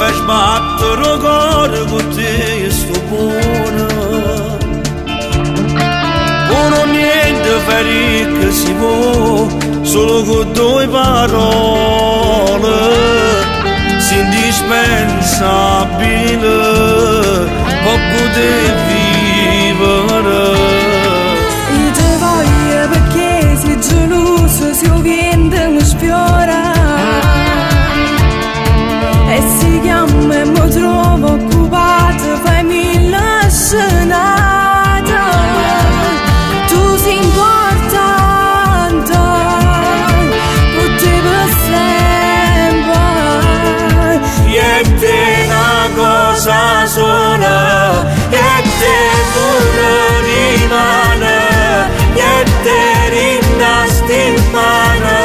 Fai sbattere 'o core cu te sto buono. Pure niente fai ricco si può, solo con due parole. Si indispensabile per poter vivere. Io te voglio perché sei geloso se 'o viento mi sfiora. E si chiama e mi trovo occupato, fai mille scenate. Tu sei importante, con te per sempre. E te una cosa sola, e te pure rimane, e te rimasti in mano,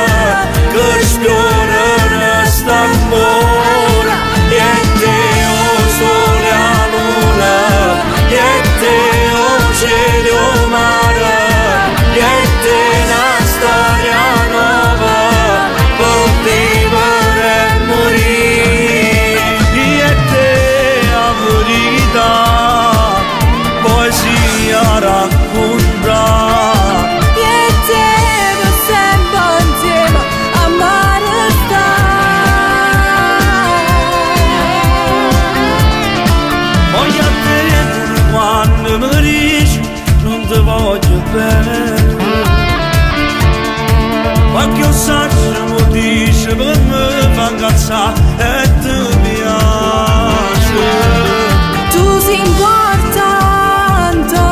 che sfiora st'amore, e te o sole a luna, e te o cielo o mare, e te una storia nuova, per vivere e morire, e te la verità, poesia racconta. E te per sempre insieme a mare sta. Voglio a te pure quando mi dici non ti voglio bene. Ma che io saccio mi dice per me fa incazzare e ti piace. Tu sei importante,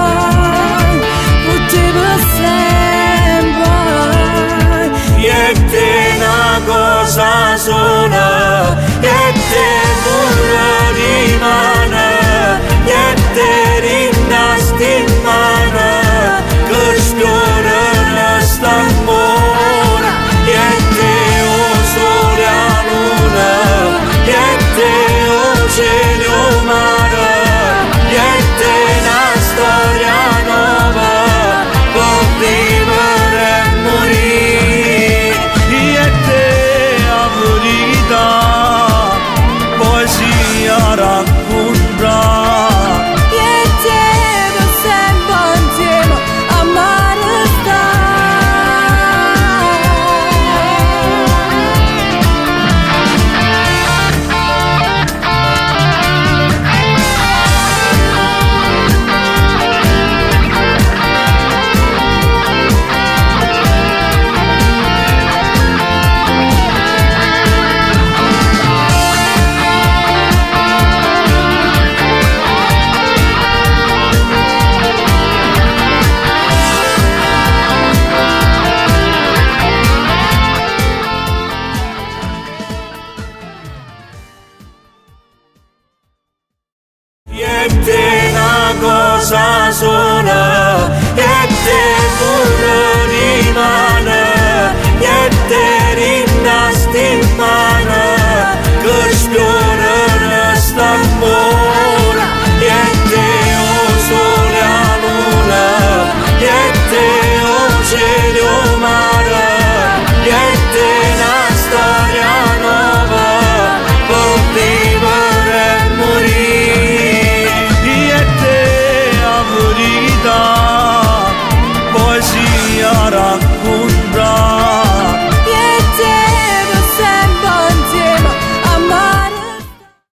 con te per sempre. E te una cosa sola, e te